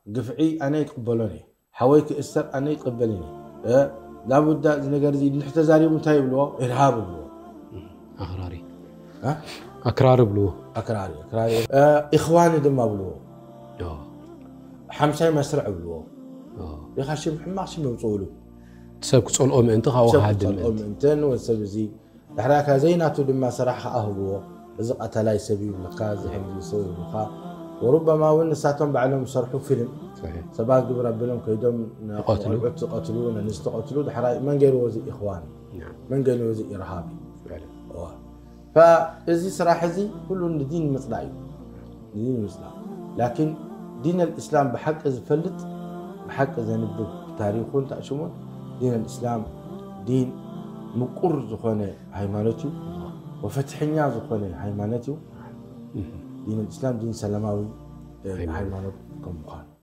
ግፍዒ ኣነ ይቅበሎን እየ። ሓወይ ክእሰር ኣነ ይቀበልን እየ። እ፣ ላቡዳ እዚ ነገር እዚ እንድሕር ተዛሪቡ እንታይ ይብልዎ? ኢርሃብ ይብልዎ። ኣኽራሪ እ? ኣክራሪ ብልዎ ኣክራሪ ኣክራሪ እ፣ ኢኽዋኒ ድማ ብልዎ። ዶ ሓምሳይ መስርዕ ብልዎ። ዶ ኢኻ ሽም ሕማቕ ሽም የውፅእሉ። ሰብ ክፀልኦ ምእንቲ ካብኡ ሰብ ክሃድም ክፀልኦ ምእንቲ ምእንትን ወሰብ እዚ ድሕሪያ ከኣ ዘይናቱ ድማ ስራሕ ከኣ ህብዎ። እዚ ቀተላይ ሰብ ይብልካ፣ እዚ ሕምዚ ሰብ ይብልካ። ወሩበማ እውን ንሳቶም ባዕሎም ዝሰርሑ ፊልም صحيح ሰባት ግብረ ኣቢሎም ከይዶም ይቐትሉ። ቆልዑት ዝቐትሉ፣ ነንስቲ ዝቐትሉ፣ ድሕራይ መን ገይርዎ እዚ ኢኽዋን እዩ? نعم መን ገይርዎ እዚ ኢርሃብ እዩ? فعلا እዋ። ፈእዚ ስራሕ እዚ ኩሉ ንዲን ምፅላእ እዩ። ንዲን ምፅላእ። ላኪን ዲን ኣልእስላም ብሓቂ ዝፈልጥ፣ ብሓቂ ዘንብብ፣ ታሪኹን ታሽሙን ዲን ኣልእስላም ዲን ምቁር ዝኾነ ሃይማኖት እዩ። ወፈትሐኛ ዝኾነ ሃይማኖት እዩ። ዲን ኣልእስላም ዲን ሰላማዊ እ፣ ሃይማኖት። ሃይማኖት ከም ምዃኑ።